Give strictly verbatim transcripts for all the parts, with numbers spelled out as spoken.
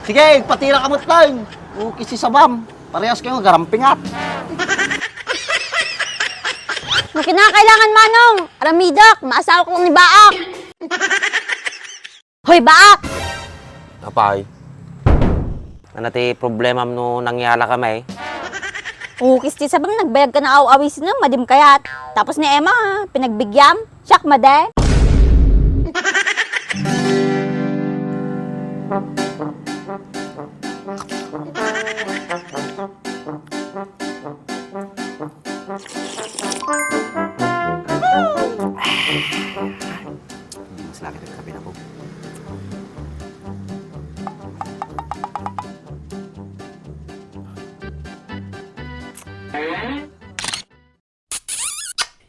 Sige, patira ka met laeng. Ukis ti sabam. Parehas kayo nga garampingat. No kinakailangan, Manong, aramidek, maasawak lang ni Baak. Hoy, Baak! Apay? Ano ti problemam no nangyala kami? Ukis ti sabam, nagbayag ka na aw-awis na, madim kayat. Tapos ni Emma, pinagbigyam, siak made. Mas lagi ka kape na po.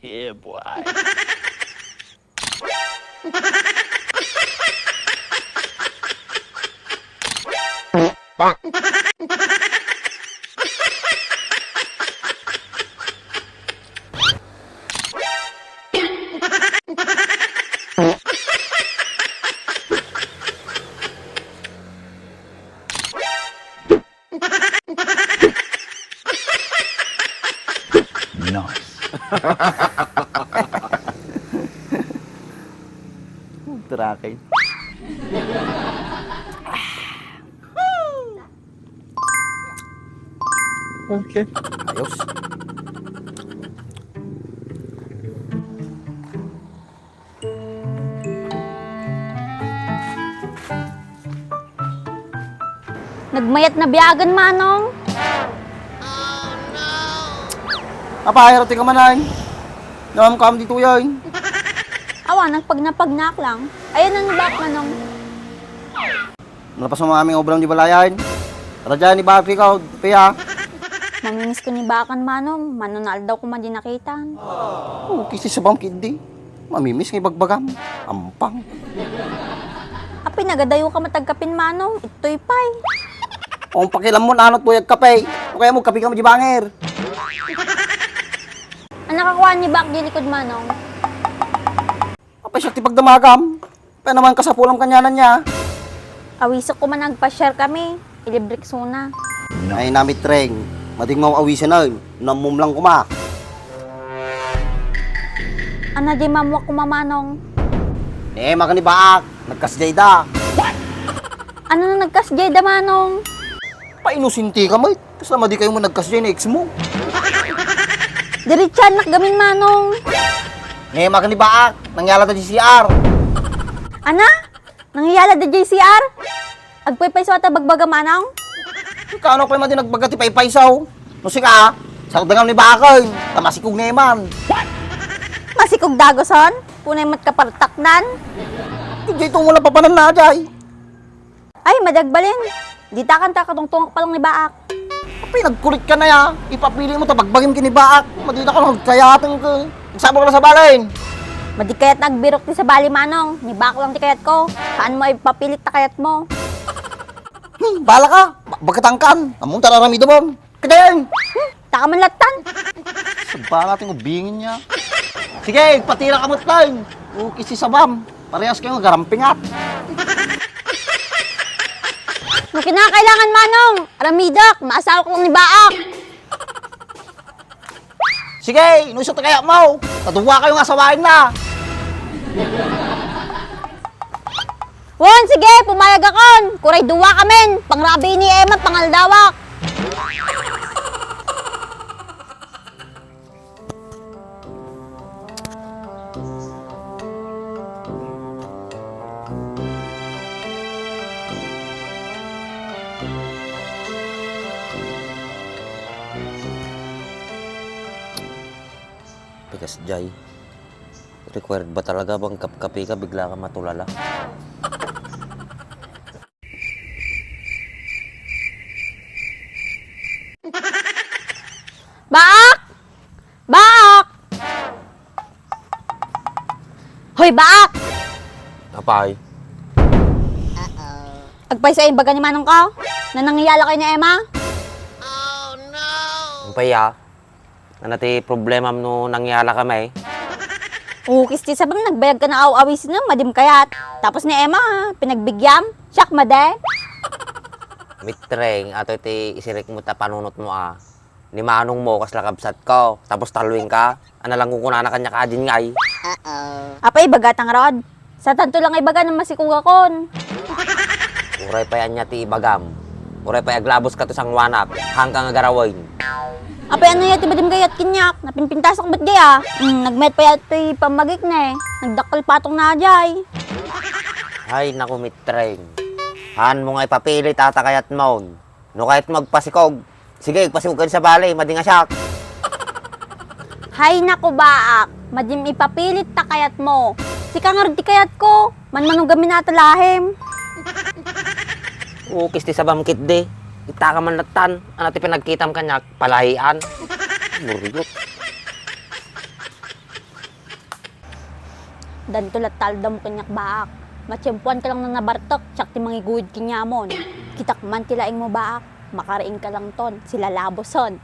Yeah, boy. Nice. Tarakin. Okay. Ayos. Nagmayat na biagen, Manong. Apay, rati ka manen. Nawam ka ditoy. Awan, nagpagnapagnak lang. Ayan ang bak, Manong. Nalapas mo aming obra di balayan. Radya ni Baki ka, Pia. Mamimiss ko ni Bakan, Manong. Mano na aldaw ko madi nakitan. Oh, kisi sabam kidi. Mamimiss nga ibagbagam. Ampang. Apay, nagadayo ka matagkapin, Manong. Itoy pay. Ang pakilam mo, ano, tuyag kape. O kaya mo, kape ka mo di banger. Ang nakakuha ni Bak di likod, Manong. Apay siya ti pagdamagam. Kaya naman kasapulam kanyanan niya. Awisek ko man agpa-share kami. Ilibrek suna. Ay, namitreng. Mading mo awisan na. Namum lang kuma. Ana di mamuak kuma, Manong. Ne, makanibaak. Nagkasjay da. Ano na nagkasjay da, Manong? Painusinti ka, mate. Kasla madi kayo mo nagkasjay na ex mo. Diritsan nak gamin, Manong. Ne, makanibaak. Nangyala da di C R. Ana? Nangyala da di C R? Agpaypayso ata bagbaga, Manong? Ikaw, ano pay madi nagbaga ti paypayso? No sika, sarudangam ni Bakan. Ta masikog ne man. Masikog daguson? Punay mat kapartaknan? Di ito mo lang papanan na, jay. Ay, madagbalin. Dita kan ta katungtungak pa lang ni Baak. Apay, nagkulit ka na ya. Ipapili mo ta bagbagim kini Baak. Madina ka lang kayateng ka. Nagsabol ka na sa balin. Madi kayat nagbirok ti sabali, Manong. Ni Baak lang ti kayat ko. Saan mo ipapilit ta kayat mo? Hmm, bala ka. Ba-, bagkatangkan. Among tararamido mo. Kadeng! Hmm, taka man lattan. Sabala ti ubingin niya. Sige, patira ka met laeng. Ukis ti sabam. Parehas kayo nga garampingat. No kinakailangan, Manong, aramidek, maasawak lang ni Baak. Sige, inuso ti kayat mo. Taduwa kayo nga asawain na. Wen, sige, pumayag akon. Kuray duwa kamin. Pangrabii ni Emma, pangaldawak. Pikas jay. Required ba talaga bang kapkapi ka, bigla ka matulala? Baak! Baak! Hoy, Baak! Apay? Agpayso ay baga ni Manong ko? Na nangyala kayo ni Emma? Ang paya? Ano ti problemam no nangyala kami? Ukis ti sabam, nagbayag ka na aw-awis na, madim kayat. Tapos ni Emma, pinagbigyan, siak made. Mitreng, ato ti isirikmo ta panunotmo a. Ni manongmo kasla kabsatko, tapos talwingka. Ania lang kukunana kaniak a diin ngay. Apay, ibagak ngarud. Saanto lang ibaga no masikogakon. Uray pay ania ti ibagam. Uray pay aglaboska to sangoanak. Haanka nga garawen. Apay, ania ti madiam gayat kaniak? Napinpintasak met gaya. Hmm, nagmayat pay atoy pammagik ne. Nagdakkel patongna diay. Ay, naku, Mitreng. Haanmo nga ipapili ta kayatmon. No kayatmo agpasikog, sige, agpasikog kadi sabali, madi nga siak. Hay naku, baak, madiam ipapilit ta kayatmo. Sika ngarud ti kayatko, manmanong gaminata lahim. Ukis ti sabam ketdi. Itaka man lattan, ania ti pinagkitam kaniak, palahian. Burigot. Danto latta aldawmo kaniak, baak. Matiempoanka lang nga nabartek, siak ti mangiguyod kaniamon. Kitak man ti laingmo, baak. Makariingka lang ton, silalabosen.